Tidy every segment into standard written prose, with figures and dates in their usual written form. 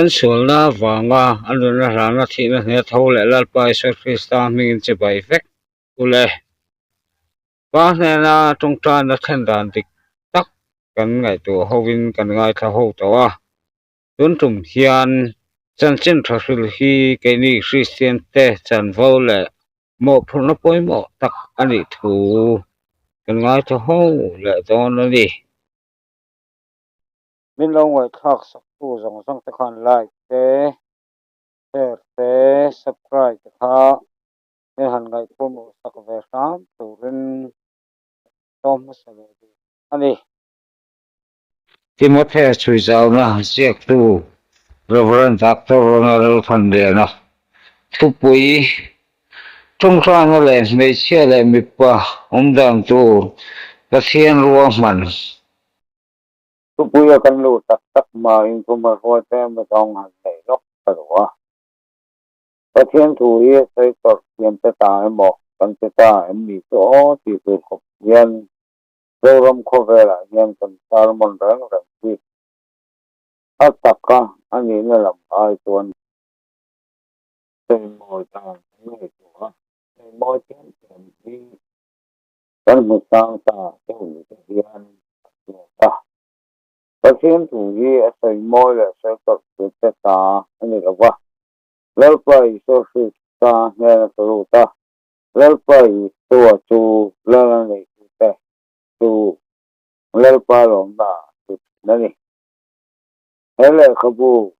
Kan sualna avanga a nunna hlana thihna hne tho leh Lalpa Isua Krista hmingin chibai vek u le. Pa hnena tawngtaina thlen dan dik tak kan ngaihtuah hovin kan ngaithla ho tawh a. Tun tum hian chanchin tha hril hi keini Kristian te chanvo leh mawhphurhna pawimawh tak a nih thu kan ngaithla ho leh dawn a ni. Min lo ngaihthlak sak tu zawng zawng te khan like te, share te, subscribe te kha min han ngaihpawimawh sak ve hram turin sawm hmasa leh duh a ni. Timothea chhuizauna ziaktu Rev. Doctor Ronald Lalthanliana thupui tawngtaina leh hmeichhia leh mipa awmdan tur Pathian ruahman. Thupuia kan luh tak tak hmain thuhmahruai te mazawng han neih lawk ka duh a. Pathian thu hi a sawi tawrh thiam te ta emaw kan ti ta em ni chu aw tih tur khawp hian Zoram khawvelah hian kan sermon reng reng hi a taka a nihna lam ai chuan sawimawi dan kan ngaihtuah a, sawimawi thiam thiam hi kan hmu sang ta deuh ni te hian a hriat a. Pathian thu hi a sawimawi leh sawi tawrh tur te ta a ni lo va, Lalpa Isua Krista hnena ka lut a, Lalpa Isua chu Lal a neihtute chu Lalpa lawmna ah chu thin a ni. He lehkhabu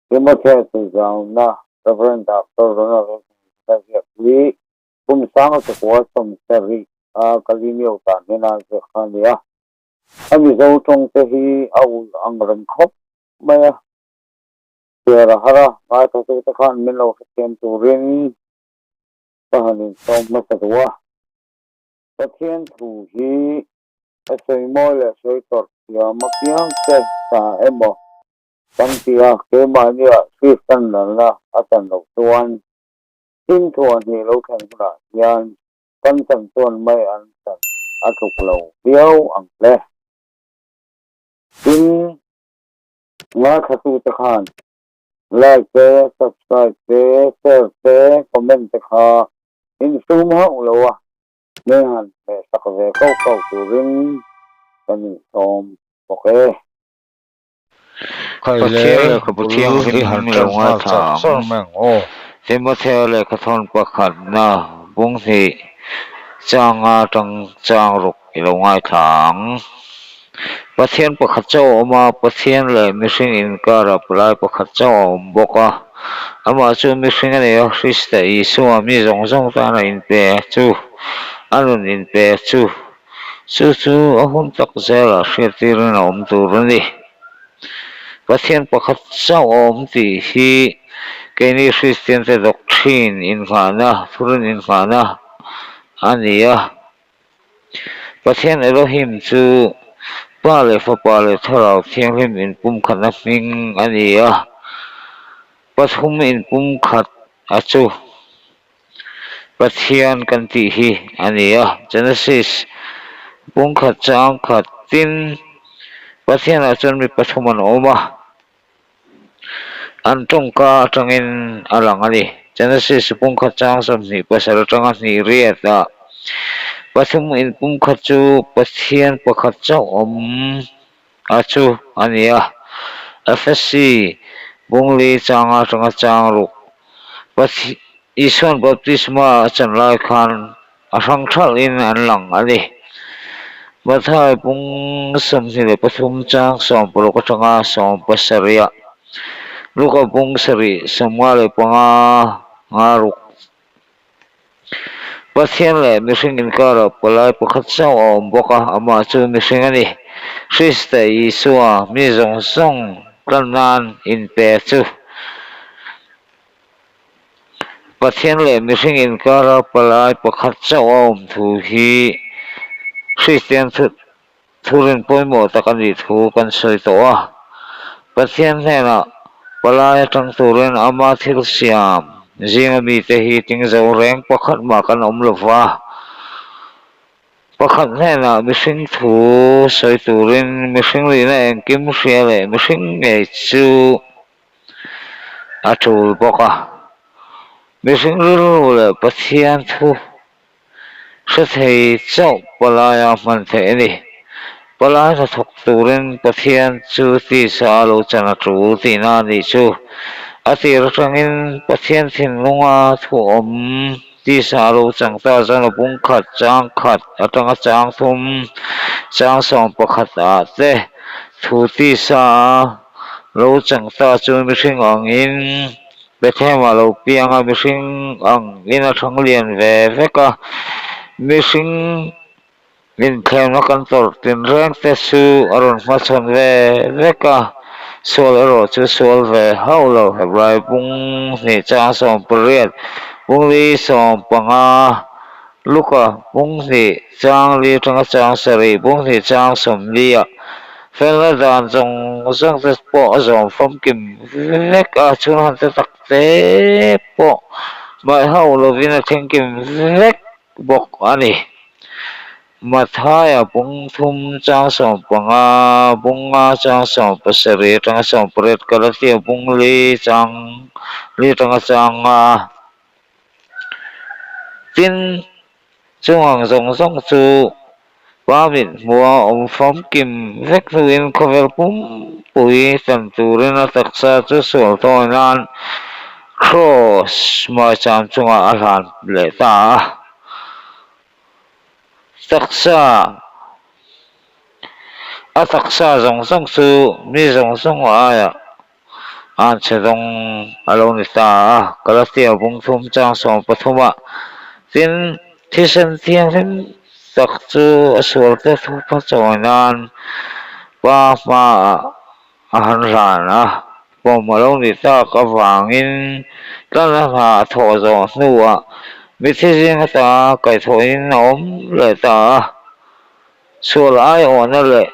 Timothea Sawizauna Rev. Doctor Ronald Wilson-a ziak hi kum sanga chakua 70 a Galileo tan hian a ziak kha a ni a. A Mizo tawng te hi a ulh ang reng khawp mai a. Chhiar a har a, ngaithlatute khan min lo hrethiam turin ka han insawm hmasa duh a. Pathian thu hi a sawimawi leh sawi tawrh thiam apiang te ta emaw kan ti a, keimahnia Kristan lalna a chan loh chuan thim thuah hnih lo thlen hunah hian kan chan chuan mai an chan a tluk lo viau ang le. Tin, ngaithlatute khan Like te, subscribe te, share te, comment te kha insum hauh lo a, min han hmeh sak ve kauh kauh turin kan insawm bawk e. Pathian lehkhabu thianghlim lo ngaithla ang. Timothea lehkhathawn pakhatna bung hnih changa tang chang ruk i lo ngaithla ang. Pathian pakhat chauh a awm a, Pathian leh mihring inkara palai pakhat chauh a awm bawk a. Amah chu mihring a ni a, Krista Isua mi zawng zawng tana inpe chu, a nun inpe chu, chu chu a hun tak zelah hriattirin a awm tur a ni. Pathian pakhat chauh a awm tih hi keini Kristiante doctrine innghahna, thurin innghahna a ni a. Pathian Elohim chu Pa leh Fapa leh Thlarau Thianghlim inpumkhatna hming a ni a, pathum inpumkhat a chu Pathian kan tih hi a ni a. Genesis pumkhat chang khat tin Pathianah chuan mi pathum an awm a, an tawngka atangin a lang a ni. Genesis pumkhat chang 27 atanga hnih riat ah pathum inpumkhat chu Pathian pakhat chauh awm a chu a ni a. FSC bungli changa atanga chang ruk Isuan baptisma a chan lai khan a hrang thalhin an lang a ni. Mathai pung 23 chang 60 atanga 70 ah Luka pung sarih 55 nga ruk Pathian leh mihring inkarah palai pakhat chauh a awm bawk a, amah chu mihring a ni. Krista Isua mi zawng zawng tlan nan inpe chu. Pathian leh mihring inkara palai pakhat chauh a awm thu hi Kristian thurin pawimawh tak a nih thu kan sawi tawh a. Pathian hnenah palai atang turin ama thil siam zinga mite hi tingzo reng pakhat mah kan awm lo va. Pakhat hnenah mihring thu sawi turin mihring lihna engkim hria leh mihring ngei chu. a tul bawk a. Mihring rilru leh Pathian thu hre thei chauh palaia hman theih a ni. Palai hnathawk turin Pathian chu tisa a lo chan a tul tihna a nih chu. A tir atangin Pathian thinlunga thu awm tisa a lo chang ta chuan a bung khat, chang khat atanga chang thum, chang 11 ah te thu tisa a lo chang ta chu mihring angin Bethlehem ah lo piang a, mihring ang in a thang lian ve vek a, mihring inthlemna kan tawrh tinreng te chu a rawn hmachhawn ve vek a, sual erawh chu sual ve hauh lo, Hebrai bung hnih chang 18, bung li 15, Luka bung hnih chang li atanga chang sarih, bung hnih chang 40 ah felna dan zawng zawng te pawh a zawm famkim vek a, chhunhan te tak te pawh hmaih hauh lovin a thlengkim vek bawk a ni. Mathaia bung thum chang 15, bung nga chang 17 atanga 18, Galatia bung li chang li atanga chang nga. Tin, chung ang zawng zawng chu Pa mit hmuha awm famkim vek hnuin khawvel pumpui tan turin a taksa chu sual tawi nan Kraws maicham chungah a hlan leh ta a. Taksa A taksa zawng zawng chu mi zawng zawng aiah An chhe zawng a lo ni ta a, Galatia bung thum chang 13 ah tin thisen thianghlim tak chu a sual te thupa chawi nan pa hmaah a han hlan a, pawm a lo ni tak avangin tlan a hna a thawh zawh hnuah mitthi zing ata kaihthawhin a awm leh ta a, sual aiawhna leh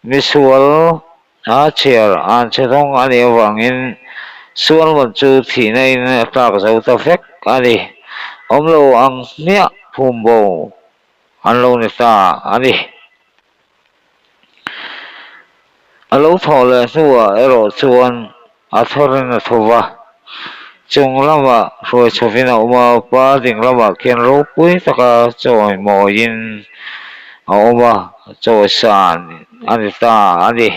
misual A chhiar an chhe rawng a nih avangin sualman chu thihna in a tlak zo ta vek a ni. Awm lo ang hmiah phum bo an lo ni ta a ni. A lo thawh leh hnuah erawh chuan a thawrin a tho va, chung lamah hruai chhovin a awm a, pa ding lamah khian ropui taka chawimawiin a awm a, chawisan a ni ta a ni.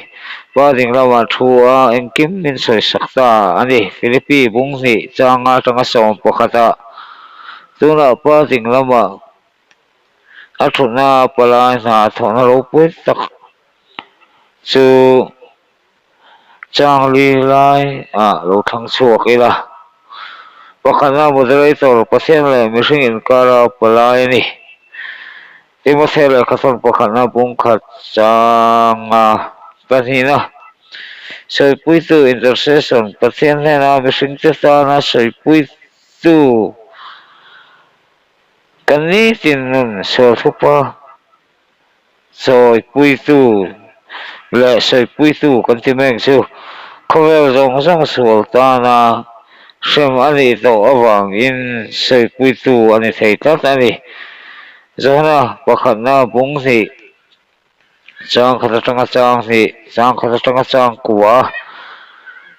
Pa ding lamah thu a engkim min sawisak ta a ni. Philippi bung hnih changa atanga 11 ah tunah pa ding lamah a thutna palai hna thawhna ropui tak chu Changli lai ah lo thlang chhuak ila. Pakhatna moderator Pathian leh mihring inkara palai a ni. Timothea lehkhathawn pakhatna bung khat changa pahnihna sawipuitu intercession Pathian hnena mihringte tana sawipuitu kan nitin nun sual thupa Sawipuitu leh sawipuitu kan ti mek chu khawvel zawng zawng sual tana hrem a nih tawh avangin sawipuitu a ni thei tlat a ni. Johana pakhatna bung hnih, chang khat atanga chang hnih, chang khat atanga chang kua,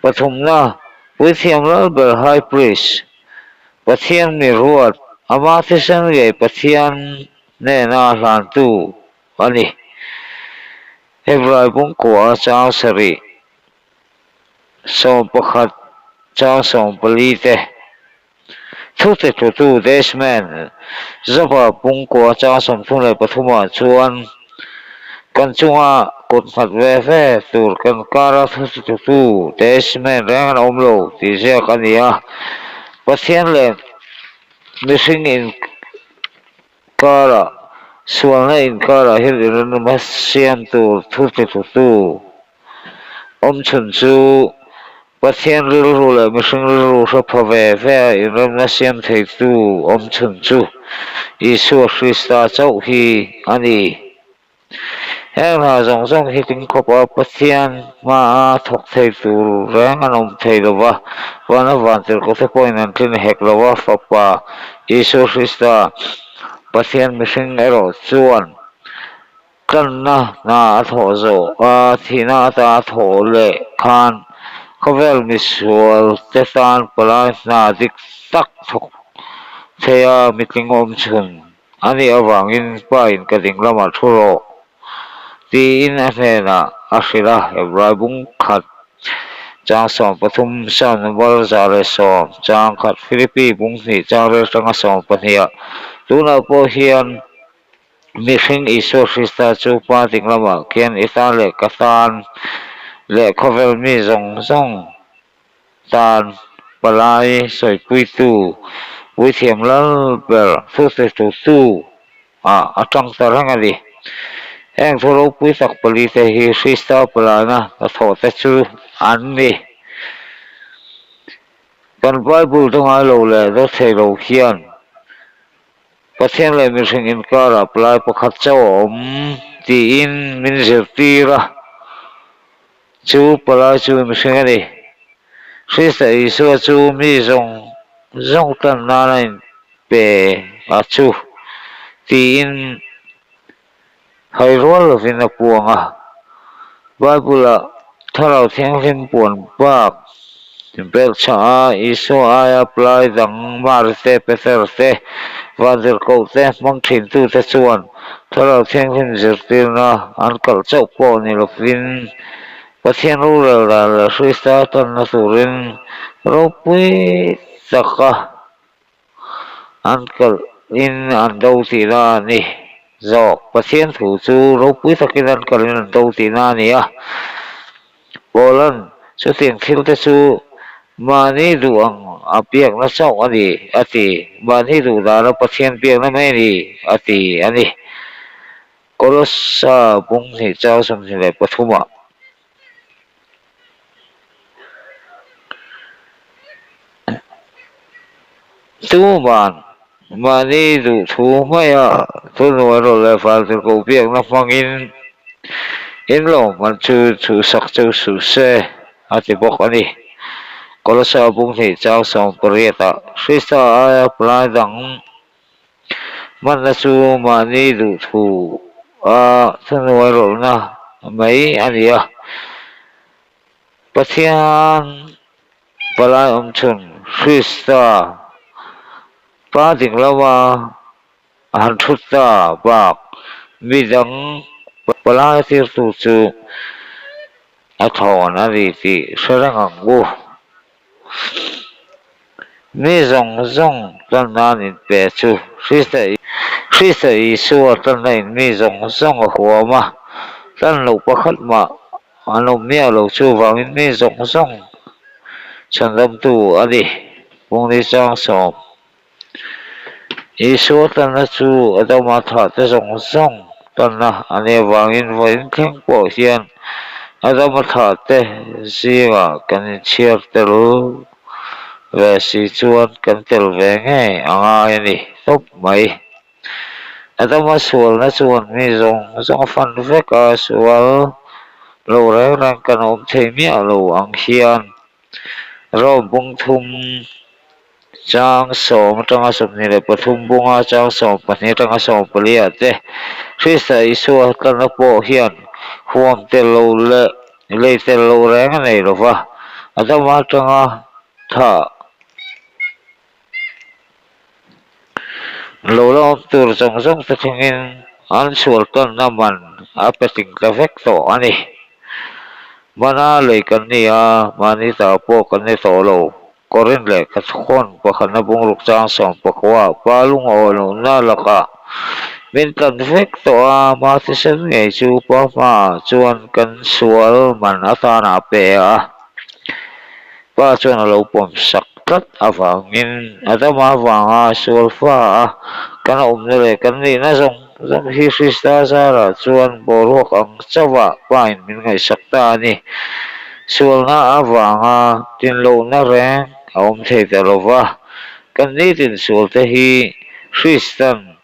pathumna Puithiam Lalber High Priest, Pathian mi ruat, ama thisen ngei Pathian Hnena hlantu a ni. Hebrai bungkua chang sarih, 11 chang 14 te, Thute tlutu Desmond Zova bungkua chang 33 ah chuan kan chunga kut nghat ve ve tur kan kara thute tlutu Desmond reng an awm lo tih ziak a ni a. Pathian leh mihring in Karah, sualna inkarah hian inrinawmna siam tur thu titlutu awmchhun chu Pathian rilru leh mihring rilru hre pha ve ve a inremna siam theitu awmchhun chu Isua Krista chauh hi a ni. Heng hna zawng zawng hi tling khawpa Pathian hmaa thawk thei tur reng an awm thei lo va, vana vantirhkohte pawhin an tlin hek lo va, Fapa Isua Krista, Pathian mihring erawh chuan tlanna hna a thawh zawh a, thihna ata a thawh leh khan. Khawvel misual te tan palai hna dik tak thawk thei a mitling awm chhun a nih avangin Pa in ka ding lamah thu rawh tiin a hnenah a hrilh a, Hebrai bung khat chang 13 Psalm number 110 chang khat Philippi bung hnih chang rel tanga 12 ah tunah pawh hian Mihring Isua Krista chu Pa ding lamah khian i tan leh ka tan leh khawvel mi zawng zawng tan palai sawipuitu puithiam lal ber thuhretutu ah a tang ta reng a ni. Heng thu ropui tak pali te hi Krista palaina hnathawh te chu an ni. Kan Bible te ngai lo leh dawt thei lo hian Pathian leh mihring inkarah palai pakhat chauh a awm tiin min zirtir a, chu palai chu mihring a ni. Krista Isua chu mi zawng zawng tan nan a inpe a chu tiin hai rual lovin a puang a. Bible-ah Thlarau Thianghlim puan bak belhchhah a, Isua aia palai dang Mari te, Peter te, Vantirhkoh te hmang thintute chuan Thlarau Thianghlim zirtirna an kalh chauh pawh ni lovin Pathian rorel dan leh Krista tanna turin ropui taka An kalh in an do tihna a ni zawk. Pathian thu chu ropui takin an kalh in an do tihna a ni a. Paula'n chutiang thil te chu mahni duh ang a biakna chauh a ni a ti. Mahni duh dana Pathian biakna mai a ni a ti a ni. Kolossa bung hnih chau 23 ah. Tuman mahni duhthu hmaia thuhnuai rawh leh vantirhkoh biakna hmangin in lawmman chu chhuhsak cheu suh se a ti bawk a ni. Kolossa bung hnih chang 18 ah Krista aia palai dang Hmanna chu mahni duhthu a thuhnuai rawlhna mai a ni a, Pathian palai awm chhun Krista pa ding lama a han thut ta bak midang palai tirtu chu a thawn a ni tih hre reng ang u. Mi zawng zawng tan nan inpe chu Krista Isua tanna in mi zawng zawng a huam a, tan loh pakhat mah an awm miah lo chuvangin mi zawng zawng chhandamtu a ni. Pungni chang 10. Isua tanna chu Adama thahte zawng zawng tanna a nih avangin vawiin thleng pawh hian Adama thahte zingah kan inchhiar tel ve si chuan kan tel ve ngei a ngai a ni tawp mai. Adama sualna chuan mi zawng zawng a fan vek a, sual lo reng reng kan awm thei miah lo ang hian Rome bung thum Chang 10 atanga 23 bunga chang 12 atanga 14 ah te Krista Isua tlanna pawh hian huam tel lo leh lei tel lo reng a nei lo va, Adama atanga thah lo la awm tur zawng zawng te thlengin an sual tlanna man a pe tling ta vek tawh a ni. Mana lei kan ni a, mahni ta pawh kan ni tawh lo. Korin lehkha chhawn pakhatna bungruk chang 19 pa lungawnlohna lakah min tlan vek tawh a, ma thisen ngei chu pa hmaah chuan kan sual man atana a pe a, pa chuan a lo pawm sak tlat avangin Adama avanga sual fa a kan awmna leh kan nihna zawng zawng hi Krista zarah chuan boruak ang chauhah pain min ngaihsak ta a ni. Sualna avanga tinlohna reng a awm thei ta lo va, kan nitin sualte hi Kristan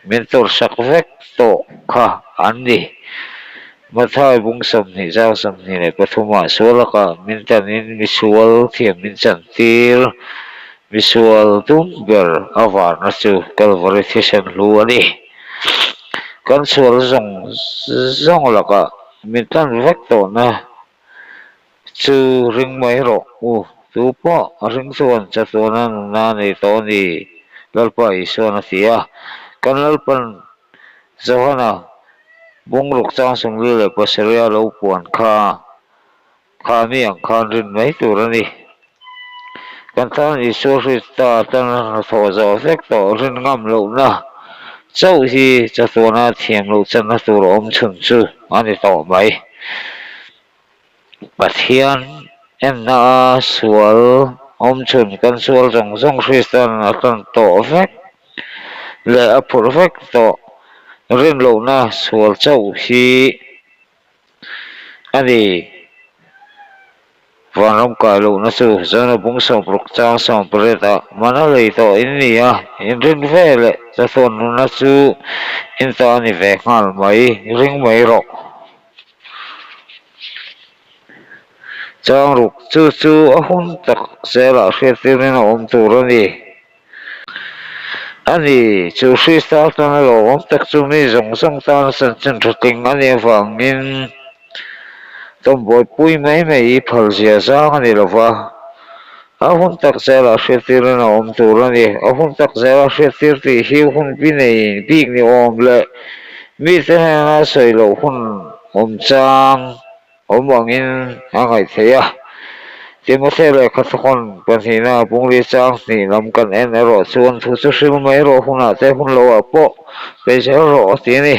min tawrhsak vek tawh kha an ni. Mathai bung 20 zau 23 ah sual lakah min tanin misual thiam min chantir, misual tum ber a varna chu Kalvari thisen hlu a ni. Kan sual zawng zawng lakah min tan vek tawhna. chu ring mai rawh u, tu pawh a ring chuan chatuana nunna a nei tawh a ni, Lalpa Isuan a ti a. Kan Lalpan Johana bungruk chang 47 leh pasarih a lo puan kha kha mi ang khan rin mai tur a ni. Kan tan Isua Krista tan hnathawh zawh vek tawh rin ngam lohna chauh hi chatuana thiam loh channa tur awm chhun chu a ni tawh mai. Pathian enna a sual awm chhun kan sual zawng zawng Krista'n a tan tawh vek leh a phurh vek tawh rin lohna sual chauh hi a ni. Vanram kai lohna chu Zona bung 60 chang 18 ah mana lei tawh in ni a, inrin ve leh chatuan nunna chu in ta a ni ve nghal mai, ring mai rawh. Chang ruk chu chu a hun tak zelah hriattirin a awm tur a ni. A ni, chu Krista atana lo awm tak chu mi zawng zawng tana chanchin tha tling a nih avangin tawmbuaipui mai mai i phal zia zang a ni lo va. A hun tak zelah hriattirin a awm tur a ni. A hun tak zelah hriattir tih hi hun bi nei bik ni awm leh mite hnena sawi loh hun awm chang awm angin a ngaih theih a. Timothy lehkha thawn pahnihna bungli chang hnih lam kan en erawh chuan thu chu hril mai rawh hunah te hun loah pawh pe zel rawh a ti a ni.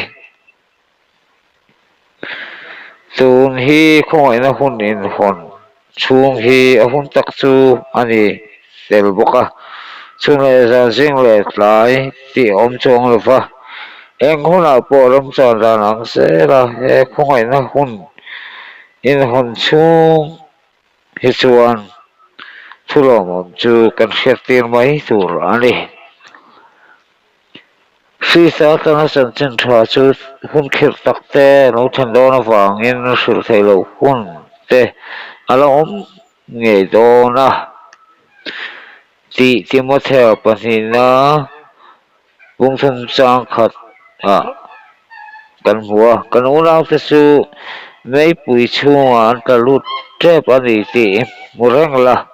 Tun hi khawngaihna hun inhawn chhung hi a hun tak chu a ni tel bawk a, chhun leh zan zing leh tlai tih awm chuang lo va, eng hunah pawh ramchan dan ang zel a, he khawngaihna hun inhawn chhung hi chuan thu lawmawm chu kan hriattir mai tur a ni. Krista atanga chanchin tha chu hun khirh tak te lo thlen dawn avangin hrilh theih loh hun te a la awm ngei dawn a tih Timothea pahnihna bungthum chang khat ah kan hmu a. Kan unaute chu meipui chhungah an tla lut tep a ni tih hmu reng la,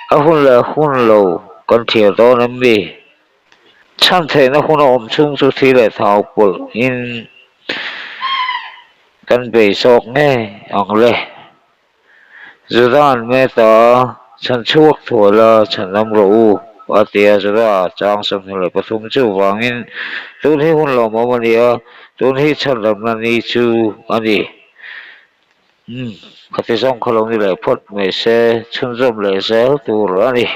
a hun leh hun lo kan thiar dawn em mi? Chhan theihna hun a awm chhung chu thi leh thau pawlh in kan bei zawk ngei ang le. Juda an met a, chhan chhuak thuai la, chhan lam rawh u, a ti a, Juda chang 23 chu vangin tun hi hun lawmawm a ni a, tun hi chhan lamna ni chu a ni. Umm, khati zawng kha lo ni leh phawt mai se, chhunzawm leh zel tur a ni.